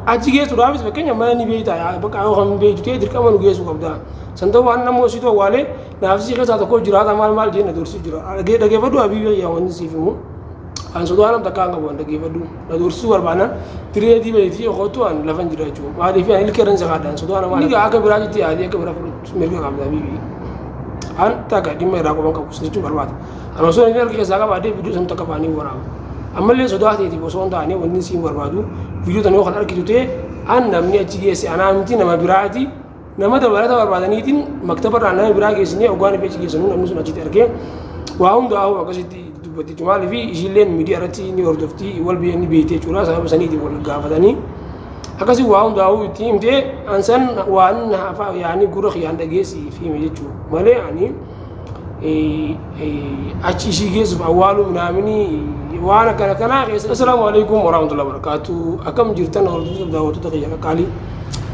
Achi geessuudhaafis fakkeenya mana ni beektaa yaa bakka yoo kan beektu ta'e dirqama nu geessuu qabda. San ta'uu waan nammoo situ awwaalee naafsii keessaa tokko jiraata maal maal jeen na doorsisuu jira. Dhageeffadhu abiyyoo yaa wanni siif himu. An sodaa nam takkaa hin qabu an dhageeffadhu. Na doorsisuu barbaannan diree dibeetii kottu an lafan jira jechuudha. Maaliif an ilkee irra hin sakaadha an sodaa namaa. Inni akka biraatitti yaadee akka bira fudhatu mirga qabda abiyyoo. An takka dhimma irraa quban qabu jechuun barbaada. An osoo inni harka keessaa qabaadhee viidiyoo san takka baanii waraaba. Ammallee sodaa teetiif osoo hin taane wanni siin barbaadu viidiyoo tan yoo kan argitu ta'e an namni achi geesse anaa miti nama biraati nama dabalata barbaadaniitiin maktaba irraa nama biraa geessinee ogaan ifi achi geessinu namni sun achitti argee waa hundaa'u akkasitti dubbatti jechuudha. Maaliif ishiilleen miidiyaa irratti ni hordofti wal biyya ni beekti jechuudha sababa saniitiin wal gaafatanii akkasii waa hundaa'u itti himtee ansan waan hafa yaani gurra kiyyaan dhageessiif hime jechuudha malee ani achi ishii geessuuf awwaaluu minaaminii waan akkana kanaa keessa. Assalaamu alaikum warahmatullahi wabarakatuh. Akkam jirtan hordoftoota daawwattoota kiyya qaqqaalii.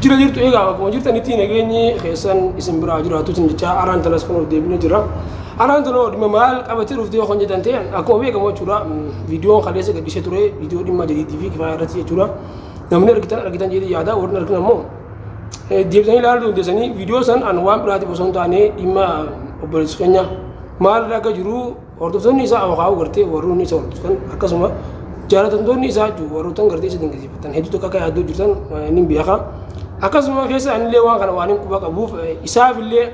Jira jirtu egaa akkuma jirtanitti nageenyi keessan isin biraa jiraatu isin jechaa araan tanas kun of deebinee jira. Araan tanoo dhimma maal qabatee dhuftee yoo kan jedhan ta'e akkuma beekamu jechuudha viidiyoon kaleessa gadhiisee ture viidiyoo dhimma jadiitii fi kifaaya irratti jechuudha. Namni argitan argitan jedhee yaada warri argin ammoo deebisanii ilaaluu dandeessanii viidiyoo san an waan biraatiif osoo hin taane dhimma obboleessi keenya maal akka jiru hordoftoonni isaa awwaaqaa gartee warroonni isa hordoftan akkasuma jaalatamtoonni isaa jechuun warroottan gartee isa dinqisiifatan hedduu tokko akka yaaddoo jirtan ni beeka akkasuma keessa anillee waan kana waan hin quba qabuuf isaafillee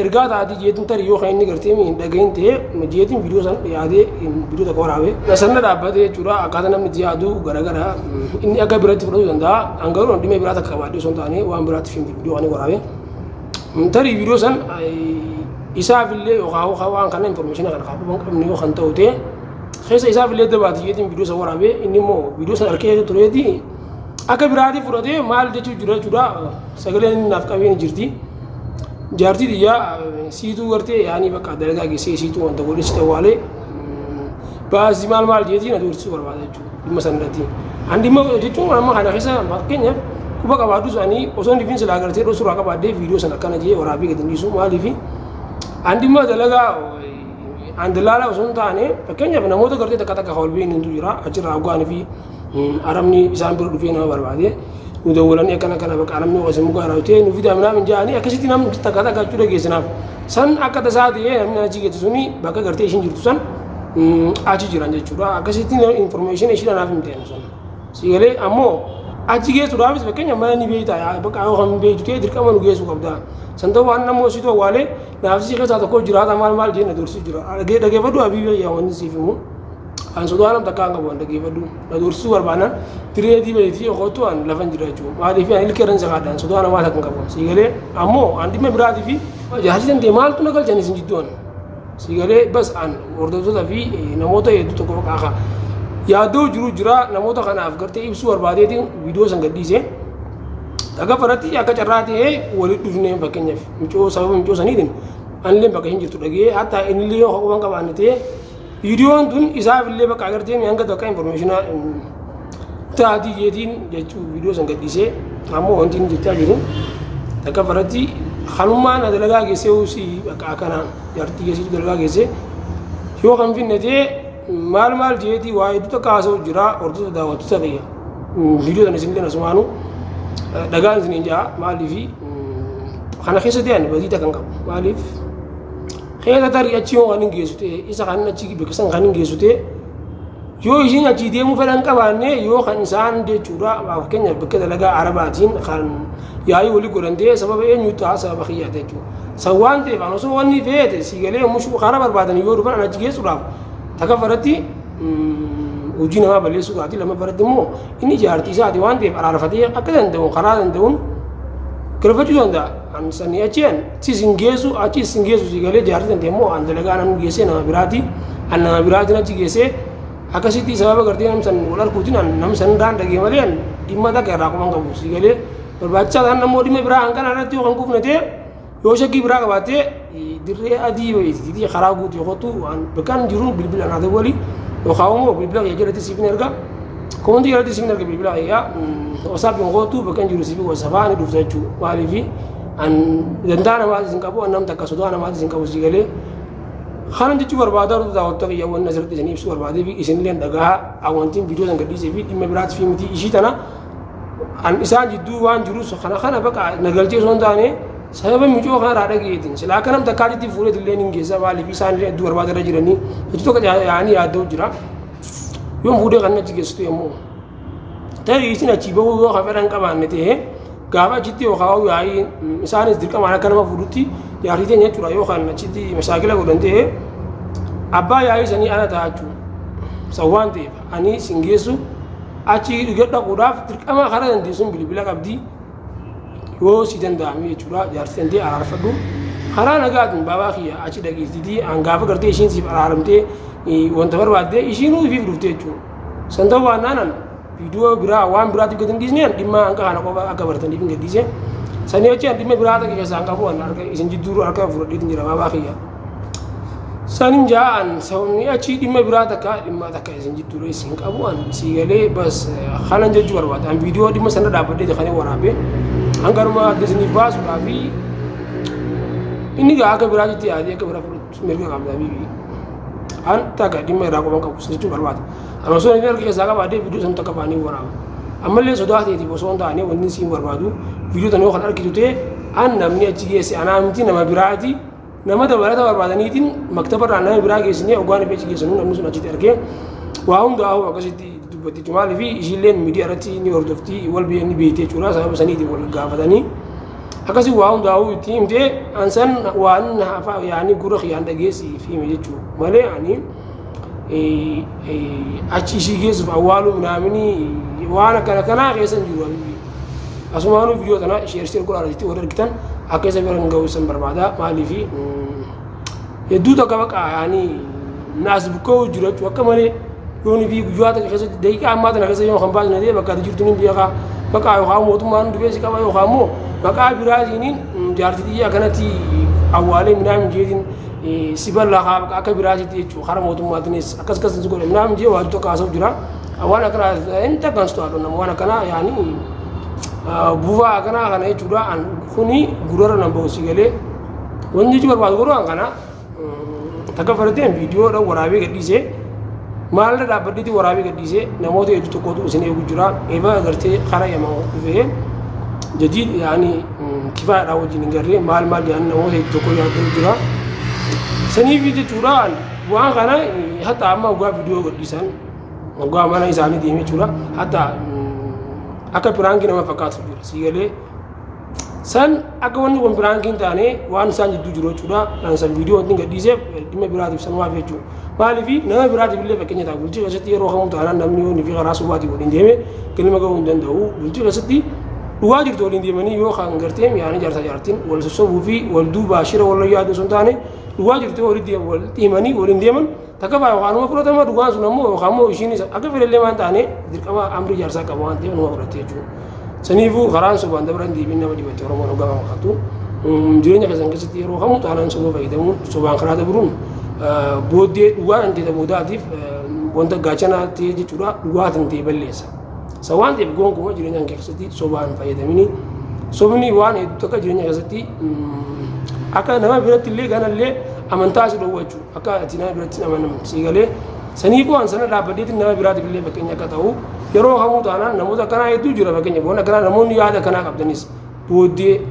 ergaa taatii jeetiin tarii yoo kan inni gartee hin dhagahin ta'e jeetiin viidiyoo san yaadee viidiyoo tokko waraabe sanna dhaabbatee jechuudha akkaataa namni itti yaadu garagara inni akka biratti fudhachuu danda'a an garuu dhimma biraa takka qabaadhee osoo hin taane waan biraatti fi viidiyoo kan waraabe tarii viidiyoo san isaaf illee yookaan waan kana information kana kan quban qabne yoo kan ta'u ta'e keessa isaaf illee dabaati jeetiin viidiyoo san waraabe inni immoo viidiyoo san harkee tureeti akka biraatii fudhatee maal jechuu jira jechuudha sagaleen inni naaf qabeen jirti. Jaartii tiyyaa siituu gartee yaanii bakka dalagaa geessee siituu wanta godhe si tawaalee baasii maal maal jeetii na doorsisuu barbaada jechuudha dhimma san irratti. An dhimma jechuun amma kana keessa fakkeenyaaf quba qabaadhu ani osoo hin dhifin silaa gartee dhoo suuraa qabaadhee viidiyoo sana akkana jee waraabee gadi hin dhiisu maaliif an dhimma dalagaa an dalaala osoo hin taane fakkeenyaaf namoota gartee takka takka wal beeknutu jira achirraa hoggaanii fi arabni isaan bira dhufee nama barbaade nu dawwalanii akkana akkana bakka arabni osoo muka raawwatee nu fidaa minaa min jaanii akkasitti namni takka takka jechuudha geessinaaf san akka tasaa ta'ee namni achi geessu suni bakka gartee ishiin jirtu san achi jiran jechuudha akkasitti information ishii naaf hin ta'e sun si galee ammoo achi geessuudhaafis fakkeenya mana ni beektaa bakka yoo kan beektu ta'e dirqama nu geessuu qabda san ta'uu waan nammoo situ awwaalee naafsii keessaa tokko jiraata maal maal jeen na doorsisuu jira dhageeffadhu abiyyoo yaa wanni siif himu. An sodaa nam takkaa hin qabu an dhageeffadhu. Na doorsisuu barbaannan diree dibeetii kottu an lafan jira jechuudha. Maaliif an ilkee irra sakaadha an sodaa namaa takka hin qabu. Si galee ammoo an dhimma biraatii fi jaarsi dandee maaltu na galchan isin jidduu an. Si galee bas an hordoftoota fi namoota hedduu tokko fakkaata. Yaaddoo jiru jira namoota kanaaf gartee ibsuu barbaadeetiin viidiyoo san gadhiise. Takka irratti akka carraa ta'ee walitti dhufnee fakkeenyaaf micoo sababa micoo saniitiin anillee bakka hin jirtu dhagee hatta innillee yoo quban qabaanne ta'ee viidiyoon tun isaaf illee bakka agartee hanga takka information taatii jeetiin jechuu viidiyoo san gadhiisee ammoo wanti inni jechaa jiru takka irratti kanummaan dalagaa geessee usii bakka akkanaa jaartii geessitu dalagaa geessee yoo kan finne ta'e maal maal jeetii waa hedduu takka haasa'u jira hordoftoota daawwattoota kiyya viidiyoo sana isinillee asumaanu dhagaan isiniin ja'a maaliifi kana keessa ta'an badii takka hin qabu maaliif Keessa tarii achi yoo kan hin geessu ta'e isa kan achi bakka san kan hin geessu ta'e yoo isiin achii deemuu fedhan qabaanne yoo kan isaan jechuudha fakkeenyaaf bakka dalagaa arabaatiin kan yaa'ii walii godhan ta'e sababa eenyu ta'a sababa kiyyaati jechuudha. San waan ta'eef an osoo wanni feete si galee mushuu karaa barbaadan yoo dhufan an achi geessuudhaaf takka irratti hojii namaa balleessuu taati lammaffaa irratti immoo inni jaartii isaati waan ta'eef araarfatee akka danda'u karaa danda'uun galfachuu danda'a. An sanii achi an sis hin geessu achi sin geessu si galee jaartii tante immoo an dalagaa namni geessee nama biraati an nama biraatiin achi geessee akkasitti sababa gartee nam san wal arguutiin an nam san irraan dhagee malee an dhimma takka irraa quban qabu si galee barbaachisaa ta'an ammoo dhimma biraa hanqana irratti yoo kan kufne ta'e yoo shakkii biraa qabaattee dirree adii wayiitii karaa guutuu kottu waan bakkaan jiruun bilbila naa dawwali yookaan immoo bilbila kiyya jalatti siif hin erga koontii jalatti siif hin erga bilbila kiyya wasaappiin kottu bakkaan jiru siif wasafaa ni dhufta jechuudha maaliif an dantaa namaatis hin qabu an nam takka sodaa namaatis hin qabu si galee kanan jechuu barbaada warra daawwattoota kiyya wanni asirratti isin ibsuu barbaadee fi isinillee dhagahaa awantiin viidiyoo san gadhiisee fi dhimma biraatti fi miti ishii tana An isaan jidduu waan jirus kana kana baqa na galchee osoo hin taane sababa micoo kanarraa dhageetiin silaa akka nam takkaatitti fuudheet illee hin geessa maaliif isaan illee hedduu barbaada irra jiranii hedduu tokko yaa'anii yaadda'u jira. Yoon fuudhee kan achi geessitu yommuu tarii isin achii bahuu yoo ka fedhan qabaanne ta'e gaafa achitti yookaan yaa'ii isaanis dirqamaan akka nama fuudhutti jaartii teenya jechuudha yoo kan achitti mashaakila godhan ta'e abbaa yaa'ii sanii ana ta'a jechuudha. San waan ta'eef ani sin geessu achi dhaquudhaaf dirqama karaa dandeessuun bilbila qabdi yoo si danda'ame jechuudha jaartii dandee araarfadhu karaa nagaatiin baabaa kiyya achi dhageessitii an gaafa gartee ishiin siif araaramtee wanta barbaadde ishiinuu ifiif dhufte jechuudha. San ta'uu baannaan viidiyoo biraa waan biraatiif gadi hin dhiisne dhimma hanqa kana qofa akka bartaniif hin gadhiise. Sanii achi an dhimma biraa takka keessaa hin qabu an harka isin jidduu harka fudhadheetiin jira baabaa kiyya. Sanin ja'an sababni achi dhimma biraa takka dhimma takka isin jidduudha isin qabu an sii galee bas kanan jechuu barbaada. An viidiyoo dhimma sana dhaabbadhee kan waraabe hangaruma adda isiniif baasuudhaa fi inni gaa akka biraatitti yaadee akka biraa fudhatu mirga qabda bibi. An takka dhimma irraa qoban qabu jechuu barbaada. An osoo inni harka keessaa qabaadhee viidiyoo san takka baanii waraaba. Ammallee sodaa ta'eetiif osoo hin taane wanni siin barbaadu viidiyoo tan yoo kan argitu ta'e an namni achi geesse anaa miti nama biraati. Nama dabalata barbaadaniitiin maktabarraa nama biraa geessinee hoggaan ifee achi geessanuu namni sun achitti argee waa hundaa'uu akkasitti dubbatti jechuudha. Maaliif ishiilleen miidiyaa irratti ni hordofti wal biyya ni beekti jechuudha. Sababa saniitiin wal gaafatanii akkasii waa hundaa'uu itti himtee ansan waan hafa yaanii gurra kiyyaan dhageessiif hime jechuudha. Malee ani achi ishii geessuuf awwaaluu minaaminii waan akkana kanaa keessa hin jiru. Asumaanuu viidiyoo tana share share godhaa jettee warri argitan akka isa bira hin ga'u isan barbaada. Maaliif hedduu takka baqa yaanii naas bukkoo jiru jechuudha akka malee yoon fi guyyaa takka keessatti daqiiqaa ammaa tana keessa yoo kan baasne ta'e bakka ati jirtu ni beekaa maqaa yookaan mootummaan dhufee si qaba yookaan immoo maqaa biraatiiniin jaartii xiyya akkanatti awwaalee minaamin jeetiin si bal'aa akka biraatitti jechuudha karaa mootummaatiinis akkas akkas si godhe minaamin jee waantu tokko haasa'u jira. Waan akkanaa hin takkanstu haadha nama waan akkanaa yaani buufaa akkanaa kana jechuudha an kuni gurara nan ba'u si galee wanni jechuu barbaadu garuu an kana takka fudhateen viidiyoodha waraabee gadhiisee maalirra dhaabbadheeti waraabee gadhiisee namoota hedduu tokkotu isin eegu jira eeba agartee karaa yaman dhufee jadiid yaani kifaadhaa wajjin hin garree maal maal yaani namoota hedduu tokko yaaduu jira saniif jechuudha waan kana hatta amma dhugaa viidiyoo gadhiisan Hoggaa mana isaanii deemee jechuudha. Hatta akka piraankii nama fakkaatu jira. Sii galee san akka wanni kun piraankii hin taane waan isaan jidduu jiru jechuudha. Kan san viidiyoo wanti gadhiiseef dhimma biraatiif sanumaaf jechuudha. Maaliif nama biraatiif illee fakkeenya ta'a. Bultii keessatti yeroo kamuu taanaan namni yoo fi karaa sobaatiin waliin deeme galma gahuu hin danda'u. Bultii keessatti dhugaa jirtu waliin deemanii yoo kan gartee mi'aanii jaarsaa jaartiin wal sossobuu fi wal duubaa shira wal yaadu osoo hin taane dhugaa jirtu yoo walitti himanii waliin deeman Takka faa yookaan numa fudhatama dhugaan sun ammoo yookaan immoo ishiinis akka fedhellee waan taane dirqama amrii jaarsaa qaba waan ta'eef numa fudhatte jechuudha. Saniifuu karaan sobaan dabran deebiin nama dhibatti Oromoon hoggaa fakkaatu. Jireenya keessan keessatti yeroo kamuu taanaan soba fayyadamuun sobaan karaa dabruun booddee dhugaa kan ta'e boodaatiif wanta gaachanaa ta'e jechuudha dhugaa kan ta'e balleessa. Isa waan ta'eef gonkumaa jireenya keessatti sobaan fayyadamini sobni waan hedduu takka jireenya keessatti akka nama biratti illee ganallee amantaa si dhowwa jechuudha. Akka ati nama biratti hin amanamne sii galee saniifuu an sana dhaabbadheetiin nama biraatiif illee fakkeenya akka ta'u yeroo kamuu taanaan namoota akkanaa hedduu jira fakkeenya waan akkanaa namoonni yaada akkanaa qabdanis booddee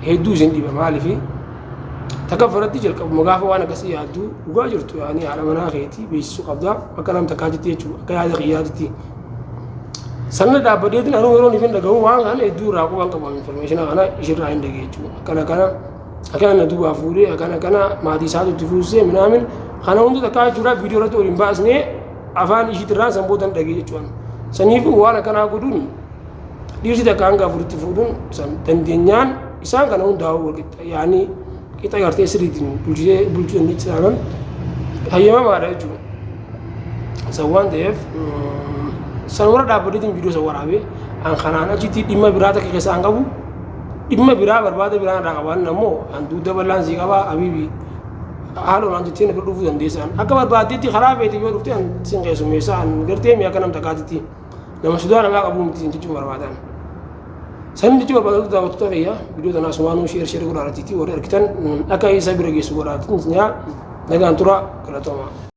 hedduu isin dhiba maaliifi takka irratti jalqabuma gaafa waan akkasii yaaddu dhugaa jirtu yaani haadha manaa keetii beeksisuu qabda akka nam takkaatitti jechuudha akka yaada kiyyaatitti. Sanna dhaabbadheetiin anuu yeroo ifin dhaga'u waan kana hedduu irraa quban qabu information kana ishirraa hin dhagee jechuudha akkana kana akkana na duubaa fuudhee akkana akkana maatii isaatu itti fuusisee minaamin kana hunda takkaa jechuudha viidiyoo irratti waliin baasnee afaan ishiitirraan san boodan dhagee jechuudha. Saniifuu waan akkanaa godhuun dhiirsi takka hanga afuritti fuudhuun san dandeenyaan isaan kana hundaa'uu wal qixa yaanii qixa gartee sirriitiin bulchitee bulchuu dandeechi taanan hayyamamaadha jechuudha. San waan ta'eef san warra dhaabbateetiin viidiyoo san waraabee an kanaan achitti dhimma biraa takka keessaa hin qabu dhimma biraa barbaada biraa irraa qabaan ammoo an dugda bal'aan sii qabaa habiibi haala onaan jettee na bira dhufuu dandeessaan akka barbaaddeetti karaa feete yoo dhufte an sin keessummeessa an gartee mi'a akka nam takkaatitti nama sodaa namaa qabuu miti sin jechuun barbaadan. San jechuun barbaadatu daawwattoota kiyya viidiyoo tanaa sumaanuu share share godhaatiitii warri argitan akka isa bira geessu godhaatiin nagaan tura galatoomaa.